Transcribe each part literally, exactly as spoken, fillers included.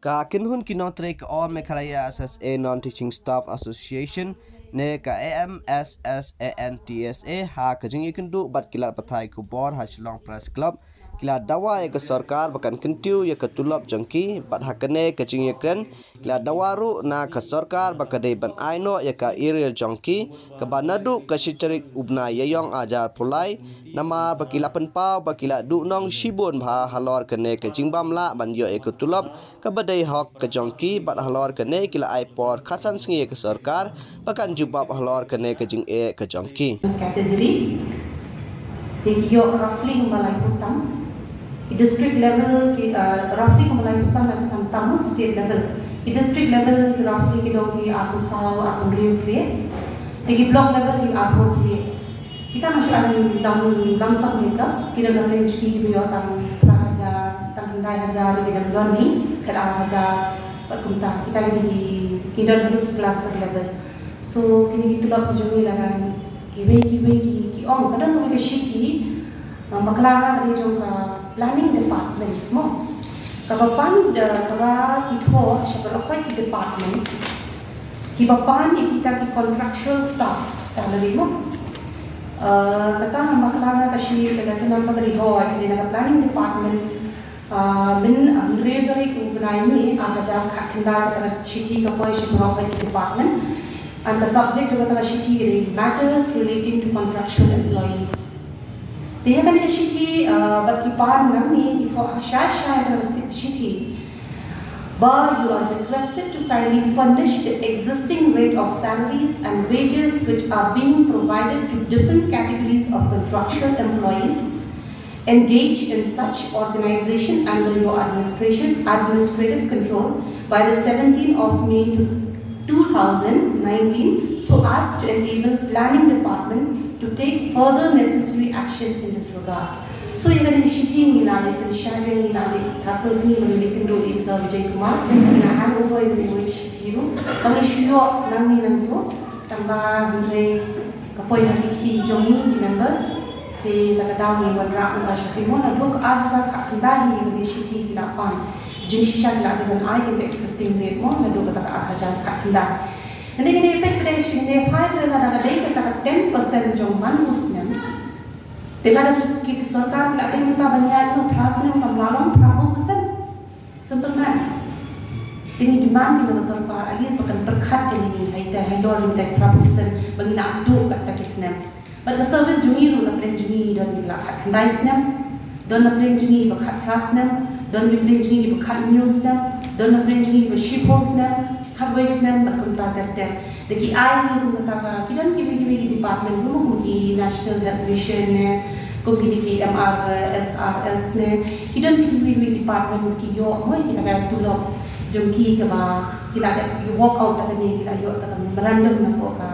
Ka kynhun ki nongtrei ka All Meghalaya S S A Non-Teaching Staff Association ne ka A M S S A N T S A ha ka jingïakynduh bad ki lad pathai khubor ha Shillong Press Club ki la dawa ïa ka sorkar ba kan kyntiew ïa ka tulop jong ki, bad ha kane ka jingïakren ki la dawa ruh na ka sorkar ba ka dei ban ai noh ïa ka arrear jong ki kaba naduh ka shi tarik u bnai Ïaïong ar hajar arphew lai, namar ba ki la pynpaw ba ki la duhnong shibun bha halor kane ka jingbym lah ban ïoh ïa ka tulop kaba dei hok ka jong ki, bad halor kane ki la ai por khatsan sngi ïa ka sorkar ba kan jubab halor kane ka jingeh ka jong ki. Category. Te ki ïoh roughly kumba laiphew tam. Ki district level ki, uh, roughly kumba laiphew san, laiphew san tam state level. Ki district level ki roughly ki don ki arphew saw, arphew hynriew khlieh. Te ki block level ki arphew khlieh. Kita nga shu ai lam, lam sap mereka, ki don na pdeng jong ki ba ïoh tang phra hajar, tang khyndai hajar, ki don don hi, khatar hajar, bad kumta, kita ki dei ki, ki don haduh ki cluster level. So, kine ki tulop ki jong ngi lada kiwei kiwei ki, ki ong, ka don kawei ka shithi, nga bakla nga ka dei jong ka planning department, mo. Kaba pan, kaba ki thoh sha baroh ki department, kiba pan ïa kita ki contractual staff salary, mo. Uh, kata nga bakla nga ka shi, ka dei na ka planning department, uh, mynhynriew tarik u bnai May ar hajar khatkhyndai, kata ka shithi ka poi sha baroh ki department. And ka subject jong kata ka shithi ka dei matters relating to contractual employees. Te ïa kane ka shithi, uh, bad ki pan nangne ki thoh ha shai shai kata ka shithi. Ba, you are requested to kindly furnish the existing rate of salaries and wages which are being provided to different categories of contractual employees engaged in such organization under your administration, administrative control by the seventeenth of May two thousand nineteen, so as to enable planning department to take further necessary action in this regard. So ïa kane ka shithi ngi la leit pynshai, ngi la leit khatduh sngi ba ngi leit kynduh ïa Sir Vijay Kumar, ngi la hand over ïa kane ka shithi ruh. Ba ngi shu ïoh nangne nangto, tang ba hynrei ka poi ha ki kti jong ngi ki members. Te kata ka daw ngi wanrah mynta sha phi mo, naduh ka ar hajar khatkhyndai hi ïa kane ka shithi ki la pan. Jingshisha ki la dei ban ai ka existing rate mo, naduh kata ka ar hajar khatkhyndai. Hynrei ngi dei peit pat, ngi dei phai pat lada ka dei kata ka ten percent jong man u snem. Te lada ki, ki sorkar ki la dei mynta ban ïaid noh phra snem, kam lah long phra phew percent. Simple maths. Te ngi demand ïa ka sorkar at least ba kan pyrkhat ïa kane, ha ita, halor ita phra phew percent ba ngi nang duh kata ki snem. Bad ka service jong ngi ruh na pdeng jong ngi don kiba la khatkhyndai snem, don na pdeng jong ngi ba khatphra snem, don na pdeng jong ngi ba khathynñiew snem, don na pdeng jong ngi ba shiphew snem, khatwei snem bad kumta ter ter. Da ki ai ruh kata ka, ki don kiwei kiwei ki department ruh, kum ki National Health Mission ne, kum kine ki M R S R S ne, ki don kiwei kiwei department ki ïoh mo ïa kita ka tulop jong ki kaba ki la dep walk out da kane, ki la ïoh da ka memorandum napoh ka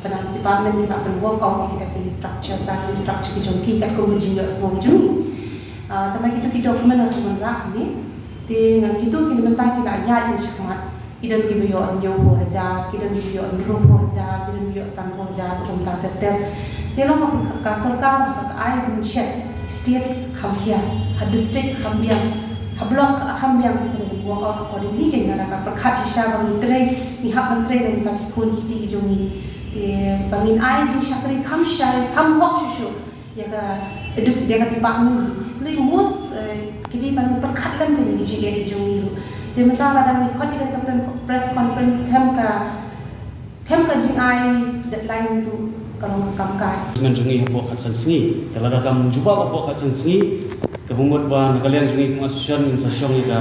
finance department, ki la pyn walk out ïa kita ki structure, salary structure ki jong ki katkum ka jingïohsngew jong ngi. Ah, tangba kito ki document nga la wanrah hangne. Te nga, kito ki mynta ki la ïaid shakhmat. Ki don kiba ïoh hynñiewphew hajar, ki don kiba ïoh hynriewphew hajar, ki don kiba ïoh sanphew hajar, kumta ter ter. Te long ka, ka sorkar haba ka ai ban shet, state kham khia, ha district kham biang, ha block kham biang, te ka dei ban work out accordingly. Kein lada ka pyrkhat shisha ba ngi trei, ngi hap ban trei na bynta ki khun ki kti ki jong ngi. Te ba ngin ai jingshakri kham shai, kham hok shuh shuh ïa ka edu-, ïa ka department hi. Hynrei most, eh, ki dei ban pyrkhat lem ïa kine ki jingeh ki jong ngi ruh. Te mynta lada ngi khot ïa ka pre-, press conference khlem ka, khlem ka jingai deadline ruh ka long ka kam kai. Jingman jong ngi hapoh khatsan sngi. Te lada kam jubab hapoh khatsan sngi, ka mut ba na ka liang jong ngi kum association ngin sa shong ïa ka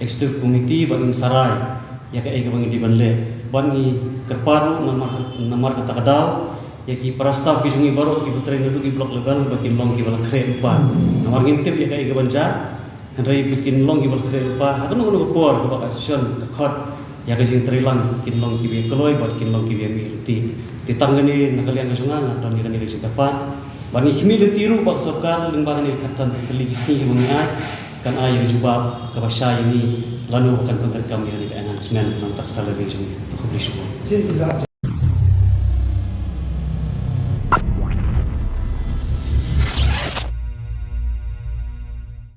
executive committee ba ngin sa rai ïa kaei kaba ngi dei ban leh. Bad ngi kyrpad ruh namar, namar kata ka daw ïa ki para staff ki jong ngi baroh kiba trei naduh ki block level ba kin long kiba la khreh lypa. Namar ngim tip ïa kaei kaban jia, hynrei ba kin long kiba la khreh lypa ha kano kano ka por kaba ka association ka khot ïa ka jingtrei lang, kin long kiba ïa kloi bad kin long kiba ïa mih lynti. Te tang kane na ka liang ka jong nga, nga don ïa kane ka jingkyrpad. Bad ngi khmih lynti ruh ba ka sorkar lyngba kane ka khatsan tylli ki sngi kiba ngi ai, kan ai ïa ka jubab kaba shai ïa ngi lano ba kan pyntreikam ïa kane ka enhancement na ka bynta ka salary jong ngi. To khublei shibun.